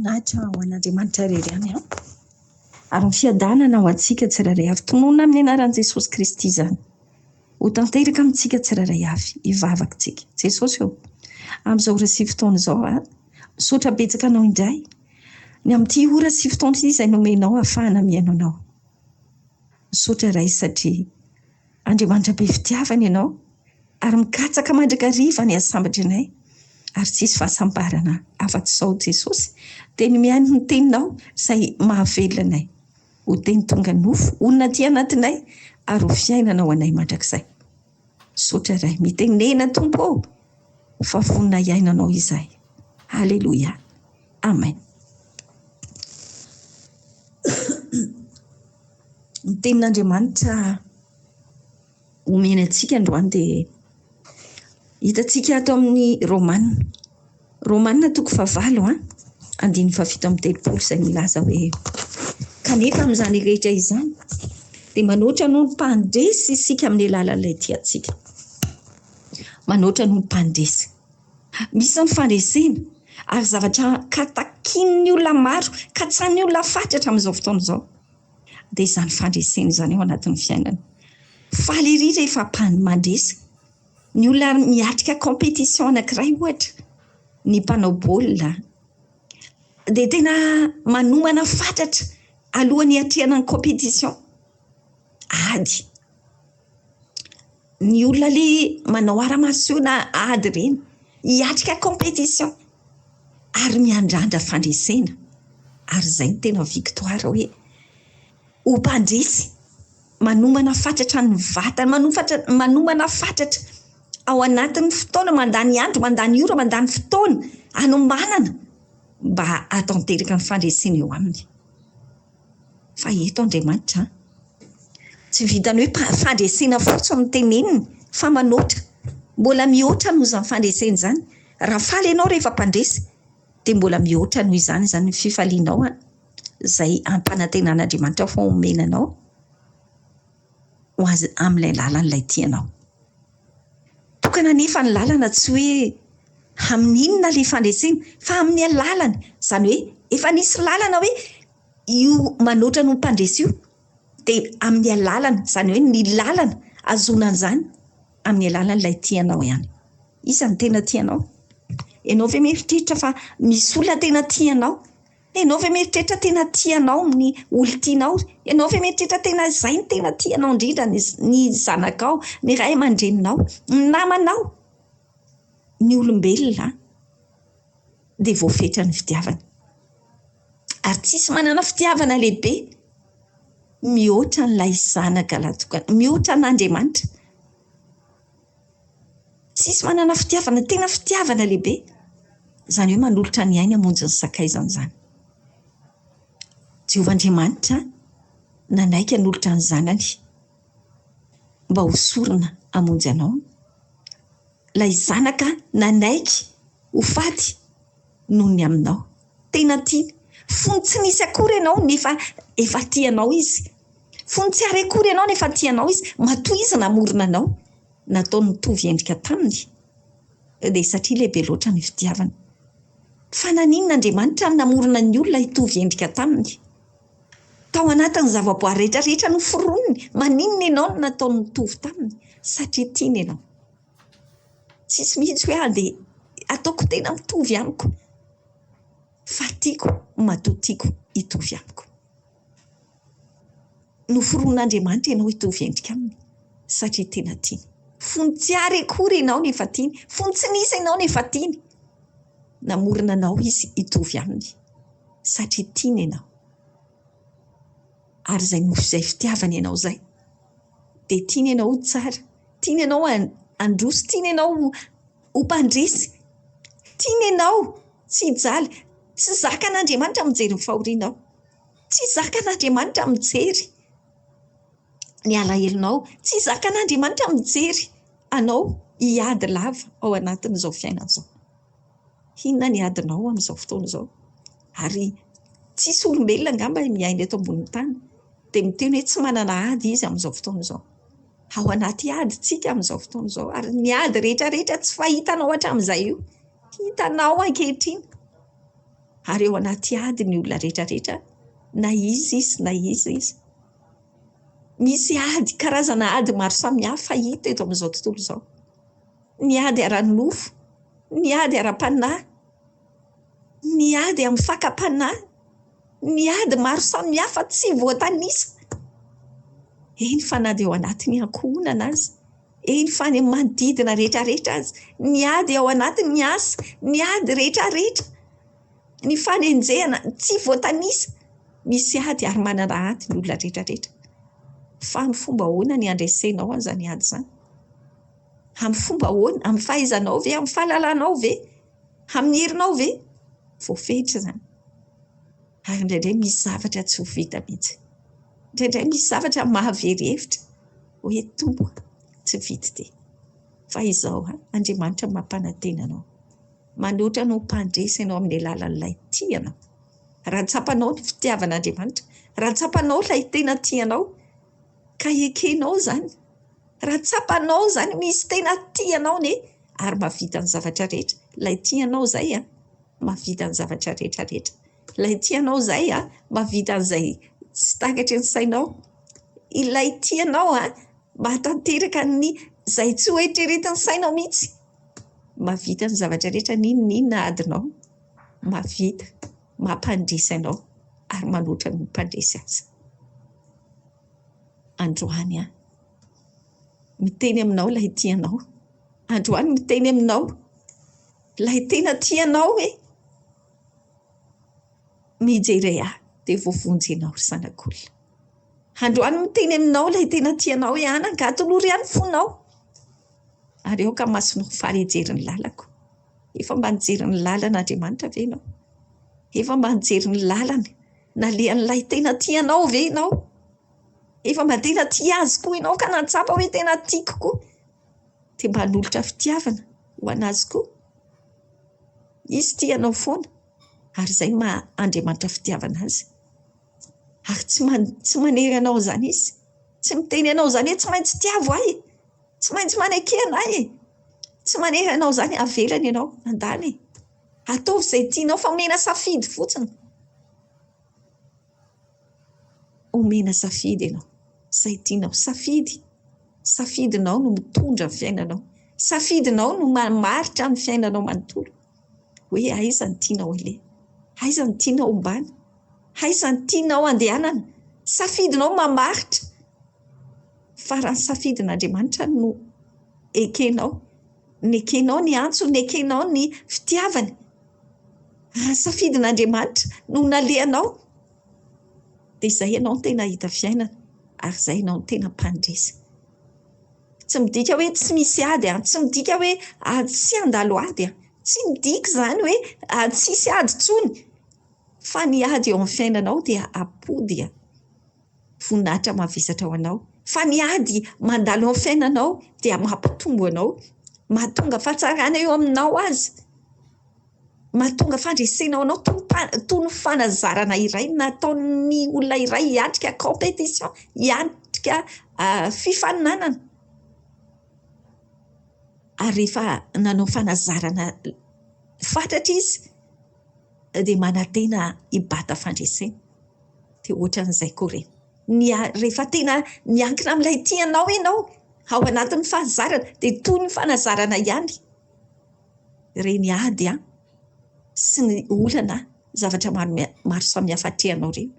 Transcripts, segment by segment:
Voninahitra ho an'Andriamanitra irery ihany an! Ary ny fiadanana ho antsika tsirairay avy. Tononina amin'ny anaran'i Jesosy Kristy izany. Ho tanteraka amintsika tsirairay avy. Hivavaka isika. Jesosy ô, amin'izao ora sy fotoana izao an, misaotra betsaka Anao indray ny amin'ity ora sy fotoana ity izay nomenao hahafahana mihaino Anao. Misaotra Ray satria Andriamanitra be fitiavana Ianao ary mikatsaka mandrakariva ny hahasambatra anay ary tsisy fahasambarana afa-tsy izao Jesosy dia ny mihaino ny teninao izay mahavelona anay ho teny tonga nofo honina aty anatinay ary ho fiainana ho anay mandrakizay. Misaotra Ray, mitenena Tompo ô fa vonona hiaino Anao izahay. Aleloia. Amen. Ny tenin'Andriamanitra omeny antsika androany dia hitantsika ato amin'ny Romana. Romana toko fahavalo an, andininy fahafito amby telopolo izay milaza hoe kanefa amin'izany rehetra izany dia manoatra noho ny mpandresy isika amin'ny alalan'ilay tia antsika. Manoatra noho ny mpandresy. Misy ny fandresena ary zavatra katakin'ny olona maro, katsahin'ny olona fatratra amin'izao fotoana izao dia izany fandresena izany ao anatin'ny fiainana. Faly ery rehefa mandresy. Ny olona miatrika compétition anankiray ohatra, ny mpanao baolina dia tena manomana fatratra alohan'ny hiatrehana ny compétition. Ady. Ny olona le manao arts martiaux na ady ireny, hiatrika compétition ary miandrandra fandresena ary izay no tena victoire hoe ho mpandresy, manomana fatratra ny vatana, manofatra manomana fatratra ao anatin'ny fotoana, mandany andro, mandany ora, mandany fotoana hanomanana mba hahatanteraka ny fandresena eo aminy. Fa eto Andriamanitra an! Tsy vitan'ny hoe fandresena fotsiny no teneniny fa manoatra. Mbola mihoatra noho izany fandresena izany. Raha faly ianao rehefa mpandresy dia mbola mihoatra noho izany izany ny fifalianao an! Izay ampanantenan'Andriamanitra fa homena anao ho azy amin'ilay lalan'ilay tianao. Tokana anefa ny lalana tsy hoe amin'inona ilay fandresena fa amin'ny alalany. Izany hoe efa nisy lalana hoe io manoatra noho ny mpandresy io dia amin'ny alalany, izany hoe ny lalana ahazoana an'izany amin'ny alalan'ilay tianao ihany. Iza no tena tianao? Ianao ve mieritreritra fa misy olona tena tia anao? Ianao ve mieritreritra tena tia anao ny olon-tianao? Ianao ve mieritreritra tena izay no tena tia anao indrindra, ny zanakao, ny ray aman-dreninao, ny namanao? Ny olombelona dia voafetra ny fitiavany. Ary tsisy manana fitiavana lehibe mihoatra an'ilay Zanaka lahatokana, mihoatra an'Andriamanitra. Tsisy manana fitiavana, tena fitiavana lehibe, izany hoe manolotra ny ainy hamonjy ny sakaizany izany. Jehovah Andriamanitra nanaiky hanolotra ny Zanany mba ho sorona hamonjy anao. Ilay Zanaka nanaiky ho faty noho ny aminao. Tena tiany. Fony tsy nisy akory ianao nefa efa tia anao Izy. Fony tsy ary akory ianao nefa tia anao Izy. Matoa Izy namorona anao, nataony nitovy endrika taminy, dia satria lehibe loatra ny fitiavany. Fa naninona Andriamanitra no namorona ny olona hitovy endrika taminy? Tao anatin'ny zavaboary rehetra rehetra noforoniny, maninona ianao no nataony nitovy taminy? Satria tiany ianao. Tsisy mihitsy hoe andeha ataoko tena mitovy amiko fa tiako matoa tiako hitovy amiko. Noforonin'Andriamanitra ianao hitovy endrika aminy satria tena tiany. Fony tsy ary akory ianao nefa tiany, fony tsy nisy ianao nefa tiany. Namorona anao Izy hitovy aminy satria tiany ianao. Ary izay nofo izay fitiavany ianao izay dia tiany ianao ho tsara. Tiany ianao handroso, tiany ianao ho mpandresy, tiany ianao tsy hijaly. Tsy zakan'Andriamanitra mijery ny fahorianao. Tsy zakan'Andriamanitra mijery ny alahelonao. Tsy zakan'Andriamanitra mijery anao hiady lava ao anatin'izao fiainana izao. Inona ny adinao amin'izao fotoana izao? Ary tsisy olombelona angamba miaina eto ambonin'ny tany dia miteny hoe tsy manana ady izy amin'izao fotoana izao. Ao anaty ady tsika amin'izao fotoana izao ary ny ady rehetra rehetra tsy fahitanao hatramin'izay io, hitanao ankehitriny. Ary eo anaty ady ny olona rehetra rehetra, na iza izy na iza izy. Misy ady, karazana ady maro samihafa hita eto amin'izao tontolo izao. Ny ady ara-nofo, ny ady ara-panahy, ny ady amin'ny fakam-panahy, ny ady maro samihafa tsy voatanisa. Eny fa na dia ao anatin'ny ankohonana aza, eny fa any amin'ny manodidina rehetra rehetra aza, ny ady ao anatin'ny asa, ny ady rehetra rehetra, ny fanenjehana tsy voatanisa. Misy ady ary manana ady ny olona rehetra rehetra. Fa amin'ny fomba ahoana ny handresenao an'izany ady izany? Amin'ny fomba ahoana? Amin'ny fahaizanao ve? Amin'ny fahalalanao ve? Amin'ny herinao ve? Voafetra izany. Ary indraindray misy zavatra tsy ho vita mihitsy. Indraindray misy zavatra mahavery hevitra hoe Tompo a, tsy vita ity. Fa izao a, Andriamanitra mampanantena anao. Manoatra anao mpandresy ianao amin'ny alalan'ilay tia anao. Raha tsapanao ny fitiavan'Andriamanitra, raha tsapanao ilay tena tia anao, ka ekenao izany, raha tsapanao izany misy tena tia anao anie ary mahavita ny zavatra rehetra, ilay tia anao izay an, mahavita ny zavatra rehetra rehetra. Ilay tia anao izay an, mahavita an'izay tsy takatry ny sainao. Ilay tia anao an, mahatanteraka ny izay tsy ho eritreretin'ny sainao mihitsy. Mahavita ny zavatra rehetra n'inon'inona adinao. Mahavita, mampandresy anao ary manoatra ny mpandresy aza. Androany aho miteny aminao ilay tia anao. Androany miteny aminao ilay tena tia anao hoe mijere ahy dia voavonjy ianao ry zanak'olona. Androany miteny aminao ilay tena tia anao hoe anaka atolory ahy ny fonao ary aoka masonao faly hijery ny lalako. Efa mba nijery ny lalan'Andriamanitra ve ianao? Efa mba nijery ny lalany nalehan'ilay tena tia anao ve ianao? Efa mba tena tia azy koa ianao ka nahatsapa hoe tena tiako koa? Dia mba hanolotra fitiavana ho an'azy koa? Izy tia anao foana ary izay no maha Andriamanitra fitiavana azy. Ary tsy tsy manery anao izany izy. Tsy miteny anao izany hoe tsy maintsy tiavo ahy e! Tsy maintsy maneke anay e! Tsy manery anao izany, avelany ianao handany e! Ataovy izay tianao fa omena safidy fotsiny. Omena safidy ianao, izay tianao. Safidy, safidinao no mitondra ny fiainanao. Safidinao no mamaritra ny fiainanao manontolo. Hoe aiza no tianao aleha, aiza no tianao ombana, aiza no tianao andehanana. Safidinao no mamaritra. Fa raha ny safidin'Andriamanitra no ekenao, nekenao ny antsony, nekenao ny fitiavany, raha ny safidin'Andriamanitra no nalehanao, dia izay ianao no tena hahita fiainana ary izay ianao no tena mpandresy. Tsy midika hoe tsy misy ady an, tsy midika hoe tsy handalo ady an, tsy midika izany hoe tsisy ady intsony, fa ny ady eo amin'ny fiainanao dia ampody an. voninahitra mavesatra ho anao. Fa ny ady mandalo amin'ny fiainanao dia mampitombo anao, mahatonga fahatsarana eo aminao aza, mahatonga fandresena ho anao toy ny toy ny fanazarana iray nataon'ny olona iray hiatrika compétition, hiatrika fifaninanana. Ary rehefa nanao fanazarana fatratra izy dia manantena hibata fandresena. Dia ohatran'izay koa re. Ny rehefa tena miankina amin'ilay tianao ianao, ao anatin'ny fahazarana, dia toy ny fanazarana ihany ireny ady sy ny olana, zavatra maro maro samihafa atrehanao ireny.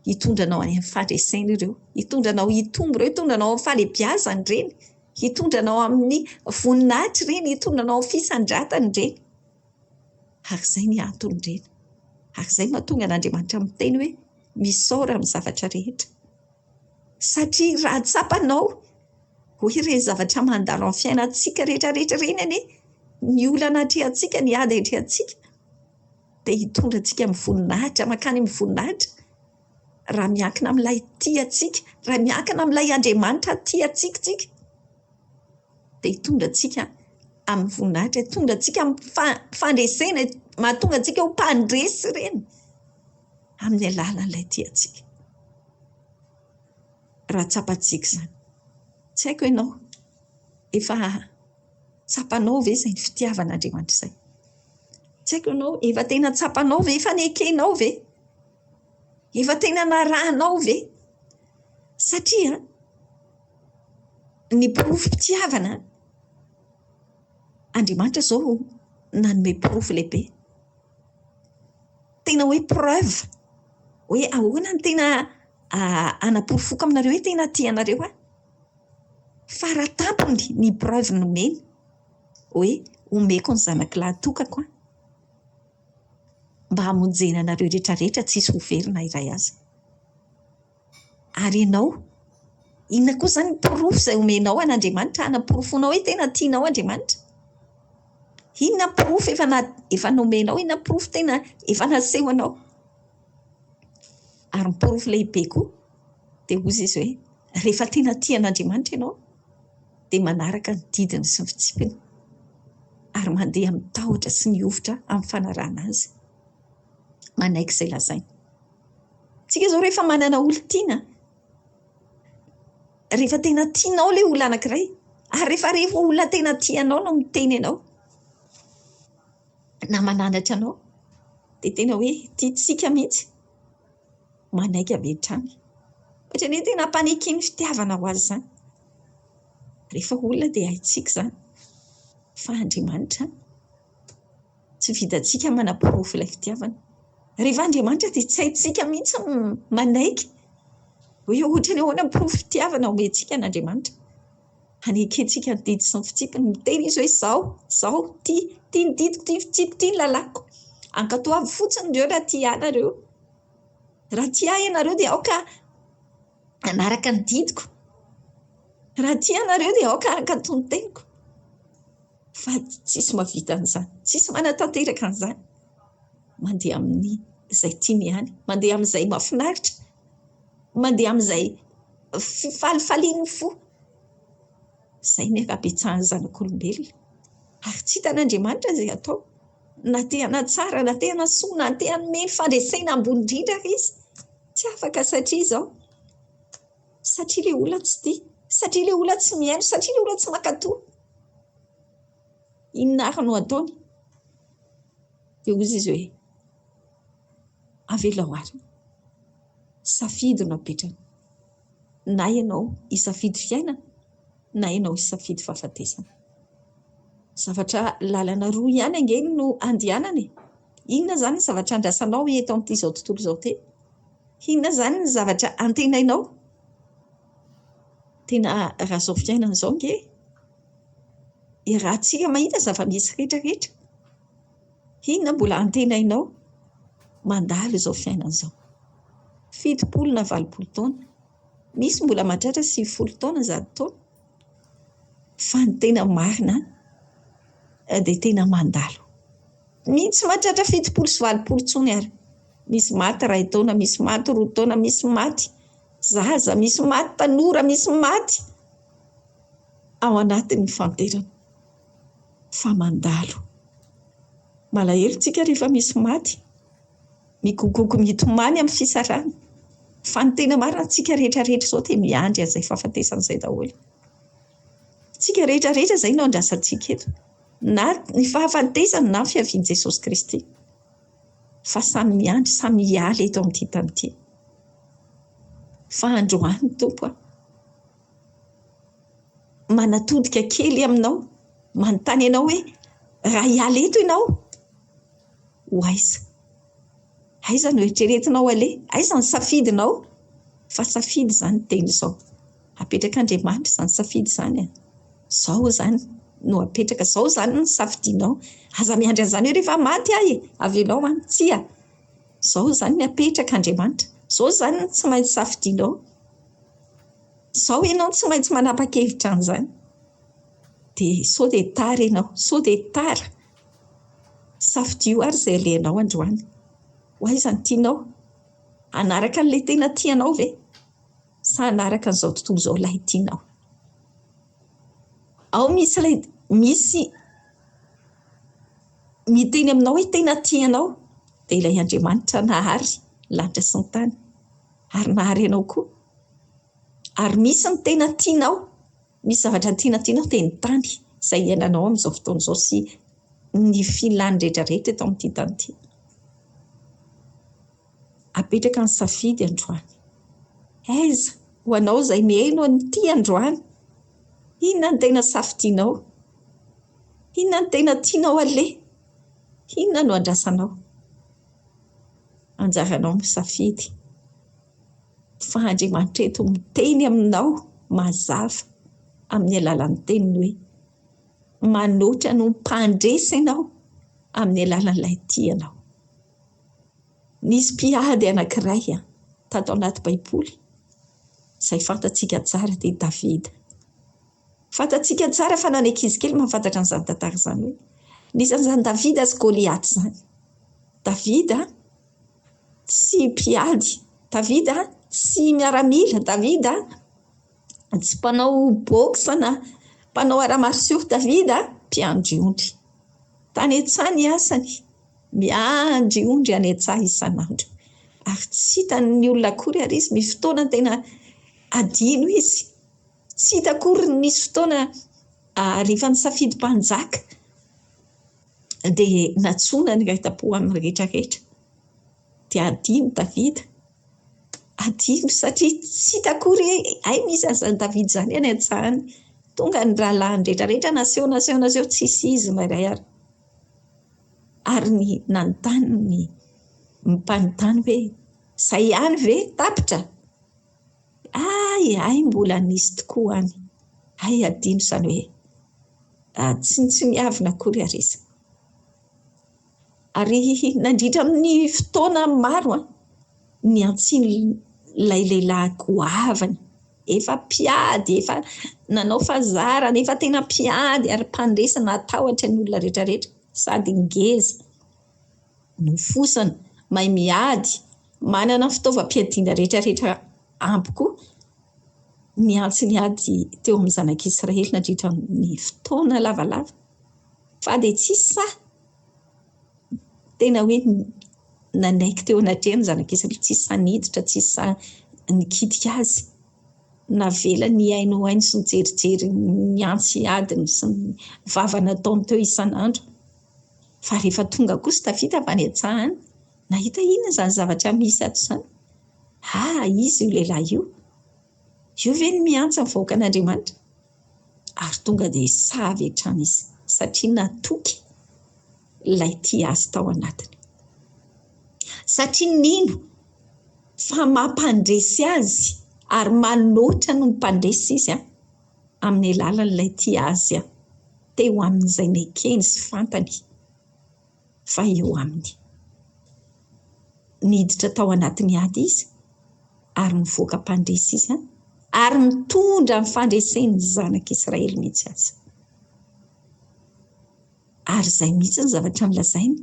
Hitondra anao any amin'ny fandresena ireo, hitondra anao hitombo ireo, hitondra anao amin'ny fahalehibiazana ireny, hitondra anao amin'ny voninahitra ireny, hitondra anao amin'ny fisandratana ireny. Ary izay ny anton'ireny. Ary izay no mahatonga an'Andriamanitra miteny hoe misaora amin'ny zavatra rehetra. Satria raha tsapanao hoe ireny zavatra mandalo amin'ny fiainantsika rehetra rehetra ireny anie, ny olana atrehantsika, ny ady atrehantsika, dia hitondra antsika amin'ny voninahitra, mankany amin'ny voninahitra, raha miankina amin'ilay tia antsika, raha miankina amin'ilay Andriamanitra tia antsika isika. dia hitondra antsika amin'ny voninahitra, hitondra antsika amin'ny fandresena, mahatonga antsika ho mpandresy ireny amin'ny alalan'ilay tia antsika. Raha tsapantsika izany, tsy haiko ianao, efa tsapanao ve izay fitiavan'Andriamanitra izay? Tsy haiko ianao, efa tena tsapanao ve? Efa nekenao ve? Efa tena narahanao ve? Satria ny porofom-pitiavana, Andriamanitra izao nanome porofo lehibe. Tena hoe preuve hoe ahoana no tena hanaporofoako aminareo hoe tena tia anareo aho. Faratampony ny preuve nomeny hoe omeko ny zanako lahy tokako aho mba hamonjena anareo rehetra rehetra tsy hisy ho very na iray aza. Ary ianao, inona koa izany ny porofo izay omenao an'Andriamanitra hanaporofoanao hoe tena tianao Andriamanitra? Inona ny porofo efa na- efa nomenao? Inona ny porofo tena efa nasehonao? Ary ny porofo lehibe koa dia hoy izy hoe rehefa tena tia an'Andriamanitra ianao dia manaraka ny didiny sy ny fitsipiny ary mandeha amin'ny tahotra sy ny hovitra amin'ny fanarahana azy. Manaiky izay lazainy. Tsika izao rehefa manana olon-tiana, rehefa tena tianao ilay olona anankiray, ary rehefa rehefa olona tena tia anao no miteny anao na mananatra anao, dia tena hoe tiantsika mihitsy, manaiky avy hatrany. Ohatran'ny hoe tena ampaneken'ny fitiavana ho azy izany. Rehefa olona dia haintsika izany, fa Andriamanitra Tsy vitantsika manaporofo ilay fitiavana. Rehefa Andriamanitra dia tsy haintsika mihitsy ny manaiky hoe ohatra ny ahoana ny porofo fitiavana omentsika an'Andriamanitra. Hanekentsika ny didy sy ny fitsipiny. Miteny Izy hoe izao, izao, ity, ity ny didiko, ity ny fitsipiko, ity ny lalàko. Ankatoavy fotsiny ireo raha tia ahy nareo. Raha tia ahy ianareo dia aoka hanaraka ny didiko. Raha tia ahy nareo dia aoka hankatò ny teniko. Fa tsisy mahavita an'izany, tsisy manatanteraka an'izany. Mandeha amin'ny izay tiany ihany, mandeha amin'izay mahafinaritra, mandeha amin'izay fifalifalian'ny fo. Izay ny ankabetsahan'ny zanak'olombelona. Ary tsy hitan'Andriamanitra izay atao. Na te hanatsara, na te hanasoa, na te hanome ny fandresena ambony indrindra ary izy. Tsy afaka satria izao. Satria ilay olona tsy tia, satria ilay olona tsy mihaino, satria ilay olona tsy mankatò. Inona ary no ataony? Dia hoy izy hoe, avelao ary. Safidy no apetrany. Na ianao hisafidy fiainana, na ianao hisafidy fahafatesana. Zavatra lalana roa ihany ange no andehanana e. Inona izany ny zavatra andrasanao eto amin'ity izao tontolo izao ity? Inona izany ny zavatra antenainao? Tena raha izao fiainana izao ange iarahantsika mahita zava-misy rehetra rehetra. Inona mbola antenainao mandalo izao fiainana izao? 70 na 80 taona. Misy mbola mahatratra 90 taona, 100 taona. Fa ny tena marina dia tena mandalo. Ny tsy mahatratra 80 intsony ary. Misy maty iray taona, misy maty roa taona, misy maty zaza, misy maty tanora, misy maty ao anatin'ny fahanterana. Fa mandalo. Malahelo tsika rehefa misy maty. Migogogo mitomany amin'ny fisarahana. Fa ny tena marina, tsika rehetra rehetra izao dia miandry an'izay fahafatesana izay daholo. Tsika rehetra rehetra izay no andrasantsika eto. Na ny fahafatesana na ny fiavian'i Jesosy Kristy. Fa samy miandry, samy hiala eto amin'ity tany ity. Fa androany Tompo a, manatodika kely aminao, manontany anao hoe raha hiala eto ianao, ho aiza? Aiza no eritreretinao aleha? Aiza ny safidinao? Fa safidy izany teny izao. Apetrak'Andriamanitra izany safidy izany e. Izao izany no apetraka, izao izany no safidinao. Aza miandry an'izany hoe rehefa maty aho e, avelao any. Tsia. Izao izany ny apetrak'Andriamanitra. Izao izany no tsy maintsy safidinao. Izao ianao no tsy maintsy manapa-kevitra an'izany. Dia sao dia tara ianao, sao dia tara. Safidio ary izay alehanao androany. Ho aiza no tianao? Hanaraka an'ilay tena tianao ve? Sa hanaraka an'izao tontolo izao ilay tianao? Ao misy ilay misy miteny aminao hoe tena tianao, dia ilay Andriamanitra nahary ny lanitra sy ny tany ary nahary anao koa. Ary misy ny tena tianao, misy zavatra tena tianao dia ny tany izay iainanao amin'izao fotoana izao sy. ny filany rehetrarehetra eto amin'ity tany ity. Apetraka ny safidy androany. Aiza ho anao izay mihaino an'ity androany? Inona no tena safidinao? Inona no tena tianao aleha? Inona no andrasanao? Anjaranao misafidy. Fa Andriamanitra eto miteny aminao mazava amin'ny alalan'ny teniny hoe, manoatra no mpandresy ianao amin'ny alalan'ilay tia anao. Nisy mpiady anankiray tato anaty Baiboly, izay fantatsika tsara dia Davida. Fantatsika tsara fa na ny ankizy kely mahafantatra an'izany tantara izany hoe nisy an'izany Davida sy Goliath izany. Davida tsy mpiady, Davida tsy miaramila, Davida tsy mpanao boxe na mpanao arts martiaux, Davida mpiandry ondry. Tany an-tsaha ny asany, miandry ondry any an-tsaha isan'andro. Ary tsy hitan'ny olona akory ary izy, misy fotoana tena adino izy. Tsy hita akory ny nisy fotoana rehefa nisafidy mpanjaka dia nantsoina ny iray tampo amin'ny rehetra rehetra. Dia adino Davida. Adino satria tsy hita akory hoe hay misy an'izany Davida izany any an-tsaha any. Tonga ny rahalahiny rehetra rehetra naseho naseho naseho tsisy izy na iray ary. Ary ny nanontany ny mpanontany hoe izay ihany ve? Tapitra? Hay, hay mbola nisy tokoa any. Hay adino izany hoe tsy tsy miavona akory ary izy. Ary nandritra ny fotoana maro an, nihantsian'ilay lehilahy goavana, efa mpiady, efa nanao fahazarana, efa tena mpiady ary mpandresy nahatahotra ny olona rehetra rehetra, sady ngeza, nofosana, mahay miady, Manana fitaovam-piadiana rehetra rehetra ampy koa nihantsy ny ady teo amin'ny zanak'Israely nandritra ny fotoana lavalava, fa dia tsy sahy tena hoe nanaiky teo anatrehany ny zanak'Israely, tsy sahy niditra, tsy sahy nikitika azy. Navela nihainohaino sy nijerijery ny antsy adiny sy ny vava nataony teo isan'andro. Fa rehefa tonga kosa Davida avy any an-tsaha any, Nahita inona izany zavatra misy ato izany? Ah, izy io lehilahy io. Io ve no miantsa ny vahoakan'Andriamanitra? Ary tonga dia sahy avy hatrany izy, satria natoky ilay tia azy tao anatiny. Satria nino fa mampandresy azy ary manoatra noho ny mpandresy izy amin'ny alalan'ilay tia azy teo amin'izay nekeny sy fantany. fa eo aminy. Niditra tao anatin'ny ady izy ary nivoaka mpandresy izy ary nitondra ny fandresen'ny zanak'Israely mihitsy aza. Ary izay mihitsy ny zavatra nolazainy.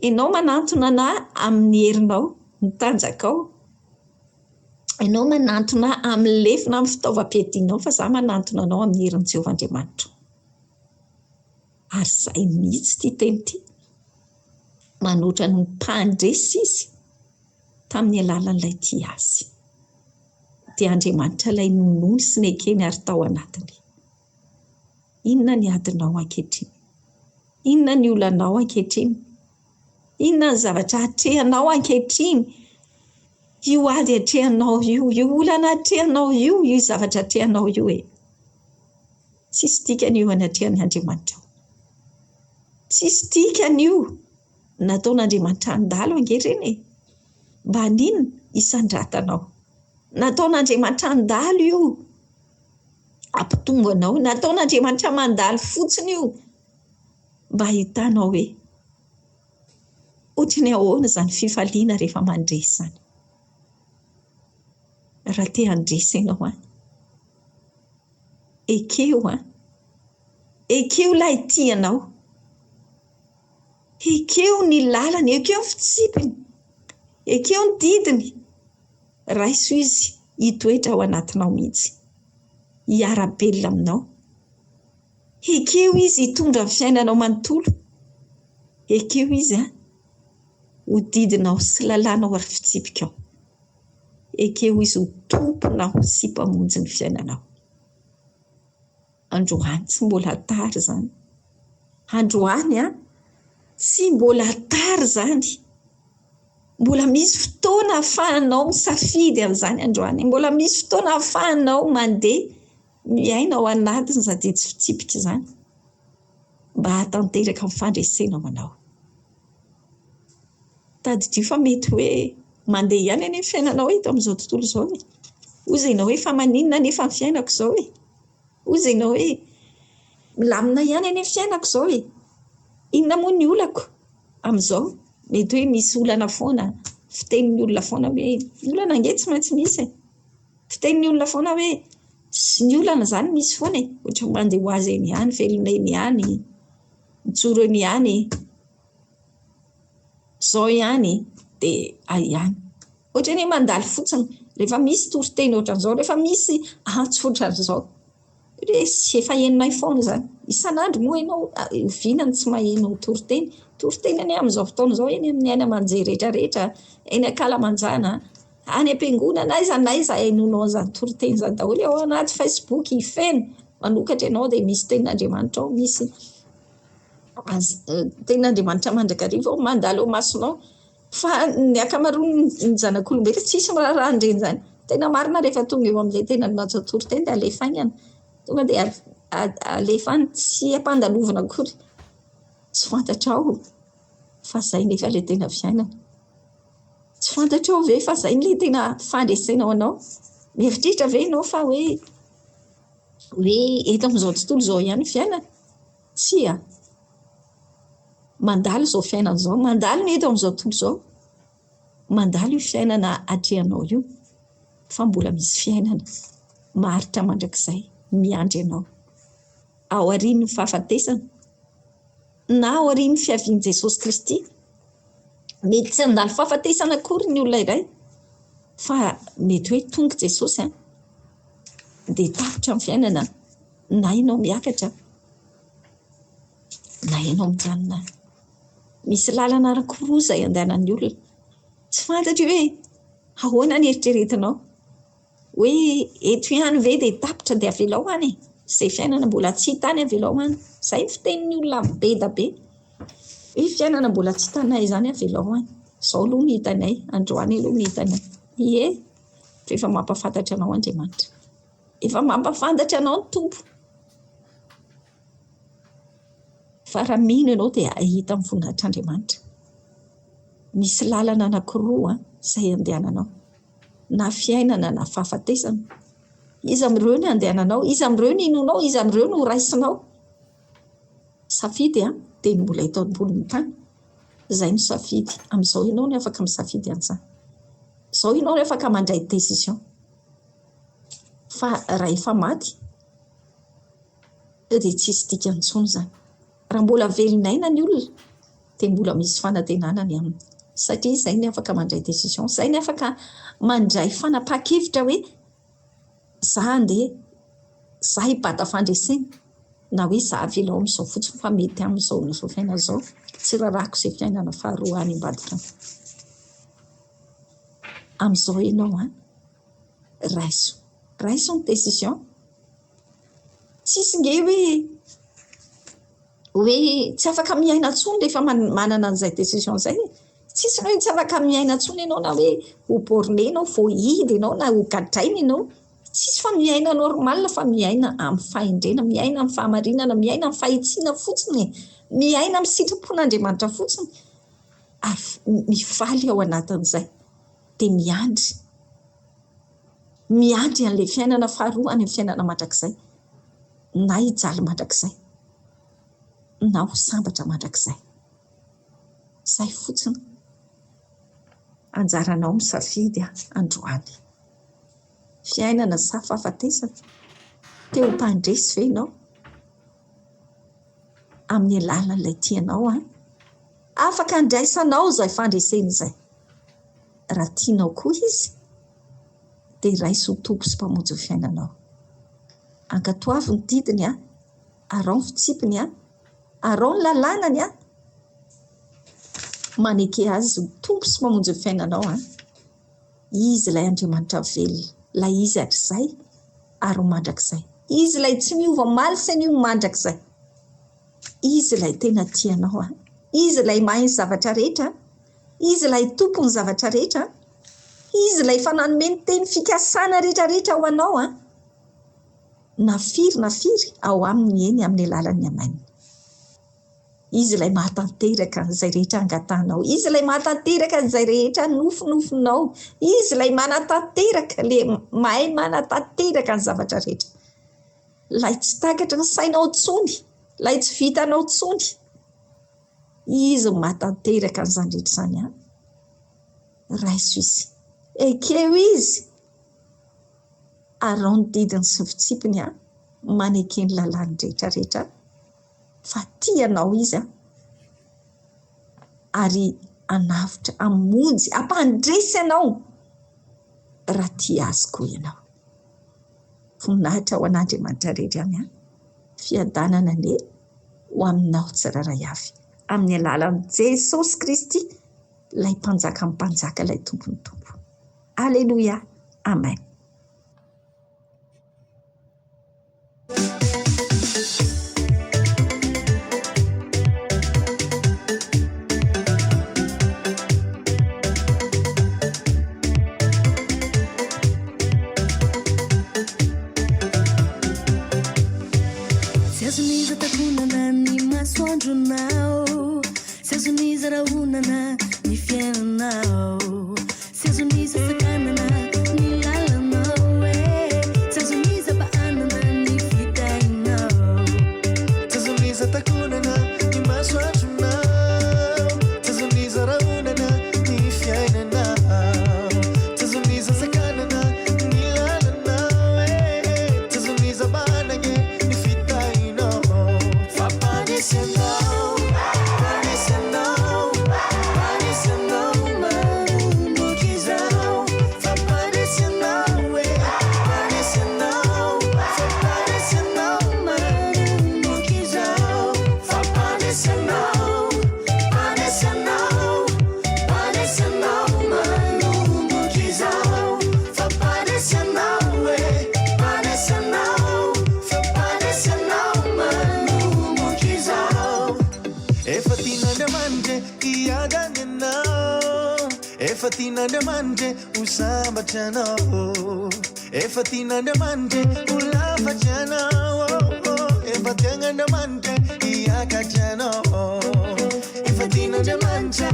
Ianao manantona anà amin'ny herinao, ny tanjakao. Ianao manantona ahy amin'ny lefona, amin'ny fitaovam-piadianao, fa izaho manantona anao amin'ny herin'i Jehovah Andriamanitro. Ary izay mihitsy ity teny ity. Manoatra ny mpandresy izy tamin'ny alalan'ilay tia azy. Dia Andriamanitra ilay ninoany sy nekeny ary tao anatiny. Inona ny adinao ankehitriny? Inona ny olanao ankehitriny? Inona ny zavatra atrehanao ankehitriny? Io ady atrehanao io, io olana atrehanao io, io zavatra atrehanao io e. Tsisy dikany io anatrehan' Andriamanitra ao. Tsisy dikany io. Nataon'Andriamanitra handalo ange ireny e. Mba haninona? Hisandratanao. Nataon'Andriamanitra handalo io. Hampitombo anao. Nataon'Andriamanitra mandalo fotsiny io. Mba hahitanao hoe ohatry ny ahoana izany fifaliana rehefa mandresy izany. Raha te handresy ianao an. Ekeo an! Ekeo ilay tia anao. Ekeo ny lalany, ekeo ny fitsipiny, ekeo ny didiny. Raiso izy hitoetra ao anatinao mihitsy, hiara-belona aminao. Ekeo izy hitondra ny fiainanao manontolo. Ekeo izy an, ho didinao sy lalànao ary fitsipikao. Ekeo Izy ho Tomponao sy Mpamonjy ny fiainanao. Androany tsy mbola tara izany. Androany an, tsy mbola tara izany. Mbola misy fotoana ahafahanao misafidy an'izany androany. Mbola misy fotoana ahafahanao mandeha miaina ao anatin'izany didy sy fitsipika izany mba hahatanteraka ny fandresena ho anao. Tadidio fa mety hoe mandeha ihany anie ny fiainanao eto amin'izao tontolo izao e. Hoy ianao hoe fa maninona anefa ny fiainako izao e? Hoy ianao hoe milamina ihany anie ny fiainako izao e. Inona moa ny olako amin'izao? Mety hoe misy olana foana, fitenin'ny olona foana hoe ny olana ange tsy maintsy misy e. Fitenin'ny olona foana hoe ny olana izany misy foana e. Ohatran'ny mandeha ho azy eny ihany, velona eny ihany, mijoro eny ihany. Izao ihany dia hay ihany. Ohatran'ny hoe mandalo fotsiny rehefa misy toriteny ohatran'izao, rehefa misy antso ohatran'izao. Resy, efa henonay foana izany. Isan'andro moa ianao oviana no tsy maheno toriteny? Toriteny anie amin'izao fotoana izao eny amin'ny haino aman-jery rehetra rehetra, eny ankalamanjana, any am-piangonana, aiza n'aiza henoinao an'izany toriteny izany daholo, ao anaty Facebook feno, manokatra ianao dia misy tenin'Andriamanitra ao, misy tenin'Andriamanitra mandrakariva ao, mandalo eo imasonao. Fa ny ankamaroan'ny zanak'olombelona tsisy miraharaha an'ireny izany. Tena marina rehefa tonga eo amin'ilay tena natao toriteny dia alefa haingana. Tonga dia alefa any tsy ampandalovina akory. Tsy fantatrao fa izay nefa ilay tena fiainana. Tsy fantatrao ve fa izay ilay tena fandresena ho anao? Mieritreritra ve ianao fa hoe hoe eto amin'izao tontolo izao ihany ny fiainana? Tsia. Mandalo izao fiainana izao, mandalo ny eto amin'izao tontolo izao, mandalo io fiainana atrehanao io, fa mbola misy fiainana maharitra mandrakizay miandry anao. Aorian'ny fahafatesana na aorian'ny fiavian'i Jesosy Kristy, mety tsy handalo fahafatesana akory ny olona iray, fa mety hoe tonga Jesosy an, dia tapitra ny fiainana na ianao miakatra na ianao mijanona any. Misy lalana anankiroa izay andehanan'ny olona. Tsy fantatro hoe ahoana ny eritreretinao. Hoe eto ihany ve dia tapitra dia avelao any e. Izay fiainana mbola tsy hita any avelao any. Izay ny fitenin'ny olona be dia be. Hoe fiainana mbola tsy hitanay izany avelao any. Izao aloha no hitanay, androany aloha no hitanay. Ie, fa efa mampahafantatra anao Andriamanitra. Efa mampahafantatra anao ny Tompo. Fa raha mino ianao dia hahita ny voninahitr'Andriamanitra. Misy lalana anankiroa izay andehananao, na fiainana na fahafatesana. Iza amin'ireo no andehananao? Iza amin'ireo no inoanao? Iza amin'ireo no raisinao? Safidy dia ny mbola eto ambonin'ny tany. Izay no safidy. Amin'izao ianao no afaka misafidy an'izany. Izao ianao no afaka mandray décision. Fa raha efa maty dia tsisy dikany intsony izany. Raha mbola velon'aina ny olona dia mbola misy fanantenana ny aminy. Satria izay ny afaka mandray décision, izay ny afaka mandray fanapahan-kevitra hoe za handeha, za hibata fandresena na hoe za avelao amin'izao fotsiny fa mety amin'izao izao fiainana izao, tsy rarahako izay fiainana faharoa any ambadika any. Amin'izao ianao an, raiso, raiso ny décision. Tsisy nge hoe hoe tsy afaka miaina intsony rehefa manana an'izay décision izay e. Tsisy hoe tsy afaka miaina intsony ianao na hoe ho borné ianao, voahidy ianao na ho gadraina ianao. Tsisy fa miaina normal fa miaina amin'ny fahendrena, miaina amin'ny fahamarinana, miaina amin'ny fahitsiana fotsiny e. Miaina amin'ny sitrapon'Andriamanitra fotsiny ary mifaly ao anatin'izay dia miandry. Miandry an'ilay fiainana faharoa any amin'ny fiainana mandrakizay, na hijaly mandrakizay, na ho sambatra mandrakizay. Izay fotsiny. Anjaranao misafidy androany. Fiainana sa fahafatesana? Te ho mpandresy ve ianao? Amin'ny alalan'ilay tianao an? Afaka andraisanao izay fandresena izay. Raha tianao koa izy, dia raiso ho Tompo sy Mpamonjy ny fiainanao. Ankatoavy ny didiny, araho ny fitsipiny, araho ny lalànany, maneke Azy ho Tompo sy Mpamonjy ny fiainanao. Izy ilay Andriamanitra velona, ilay Izy hatrizay ary ho mandrakizay. Izy ilay tsy miova omaly sy anio mandrakizay. Izy ilay tena tia anao an! Izy ilay mahay ny zavatra rehetra an! Izy ilay Tompon'ny zavatra rehetra an! Izy ilay efa nanome ny teny fikasana rehetra rehetra ho anao an! Na firy na firy ao aminy ny eny amin'ny alalan'ny amen. Izy ilay mahatanteraka an'izay rehetra angatahanao. Izy ilay mahatanteraka an'izay rehetra nofinofinao. Izy ilay manatanteraka, ilay mahay manatanteraka ny zavatra rehetra. Ilay tsy takatry ny sainao intsony, ilay tsy vitanao intsony. Izy no mahatanteraka an'izany rehetra izany an. Raiso Izy. Ekeo Izy. Araho ny didiny sy ny fitsipiny an. Maneke ny lalàny rehetra rehetra fa tia anao Izy an. Ary hanavotra, hamonjy, hampandresy anao raha tia Azy koa ianao. Voninahitra ho an'Andriamanitra irery ihany an. Fiadanana anie ho aminao tsirairay avy amin'ny alalan'i Jesosy Kristy ilay Mpanjakan'ny mpanjaka, ilay Tompon'ny tompo. Aleloia. Amen. Tsy azon'iza takonana ny masoandronao Tsy azon'iza rahonana ny fiainanao Tsy azon'iza sakanana ny lalanao e Tsy azon'iza bahanana ny fitahinao Tsy azon'iza takonana ny masoandronao Tsy azon'iza rahonana ny fiainanao Tsy azon'iza sakanana ny lalanao e Tsy azon'iza bahanana ny fitahinao Fampandresy anao, mpandresy anao, mpandresy anao manomboka izao Fampandresy anao e, mpandresy anao, fampandresy anao manomboka izao Fampandresy anao, mpandresy anao, mpandresy anao manomboka izao Fampandresy anao e, mpandresy anao, fampandresy anao manomboka izao. Efa tian'Andriamanitra hiadana ianao, efa tian'Andriamanitra ho sambatra ianao, efa tian'Andriamanitra ho lafatra ianao, efa tian'Andriamanitra hiakatra ianao, efa tian'Andriamanitra.